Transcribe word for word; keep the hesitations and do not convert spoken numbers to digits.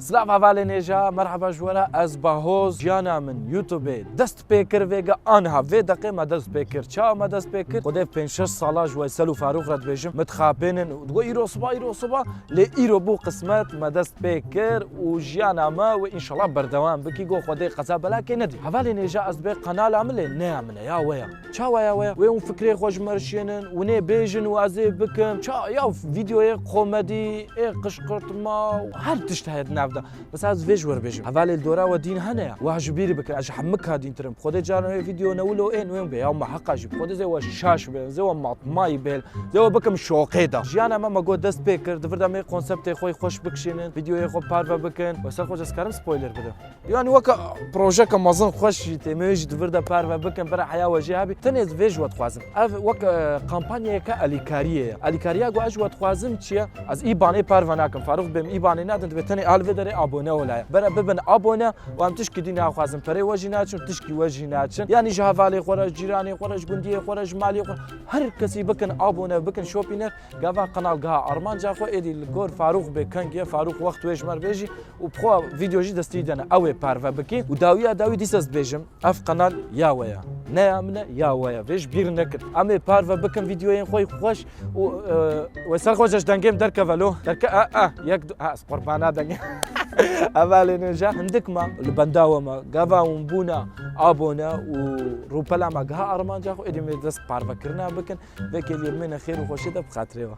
Silav hevalên hêja, merheba ji we re, ez Bahoz. Jiyana min YouTubeê dest pê kir vêga, aniha vê deqê me dest pê kir. Çawa me dest pê kir? Xwedê pênc şeş sala ji we Sel û Farûq re dibêjim, min dixapênin û digo îro siba, îro siba, lê îro bû qismet, me dest pê kir û jiyana me wê înşallah berdewam bikî, go Xwedê qeza belakê nedî. Hevalên hêja, ez dibê qenala min lê neya min e, ya we ya. Çawa ya we ya? Wê hûn fikrê xwe ji me re şênin, hûn ê bêjin û ez ê bikim. Ça ya vîdeoyê komedî, ê qişqirtma û her tişt heye di nav de. Mesela ez vê ji we re bêjim. Hevalê li dora we dîn hene ya. Wa ji bîr bikin, ez ji hemika dîntir im. Xwedê caran wê vîdeo ne wilo ên wê bê. Ya me heqa jî. Xwedê zê we şaş bê, zê we matmayî bê. Zê we bikim şoqê de. Jiyana me, me got dest pê kir. Di vir de me konseptê xwe xweş bikişînin. Vîdeoyê xwe parve bikin. Wê ser xwe ez karim spoiler bidim. Yani weke projeke mezin xweş jî tê, me jî di vir de parve bikin, bira heya we jê hebî. Tenê ez vê ji we dixwazim. Ev wek, e, kampanyayeke alîkariyê ye. Alîkariya ku ez ji we dixwazim çi ye? Ez îbanê parve nakim. Farûq bêm îbanê nadin, dibê tenê al vê derê abone ola ye. Bira bibin abone û em tişkî dî naxwazin. Perê we jî naçin, tişkî we jî naçin. Yani ji hevalê xwe re, ji cîranê xwe re, ji gundiyê xwe re, ji malê xwe re. Her kesî bikin abone, bikin şopîner. Gava qenal giha armanca xwe, êdî li gor Farûq bê kengê, Farûq wext wê ji me re bêjî û bi xwe vîdeo jî destî dene. Ew ê parve bikî û dawiya dawî dîsa ez dibêjim, ev qenal ya we ya. Ne ya min e, ya we ya. Vê ji bîr nekin. Em ê parve bikin vîdeoyên xwe xweş û, e, wê ser xwe ji dengê min derkeve lo. Derke, a, a, yek, du, a, ez qurbana dengê. Hevalên hêja hindik me li benda we me. Gava hûn bûna abone û rûpela me giha armanca xwe, êdî em ê dest parvekirina bikin. Vekê lê mene xêr û xweşê de bi xatirê we.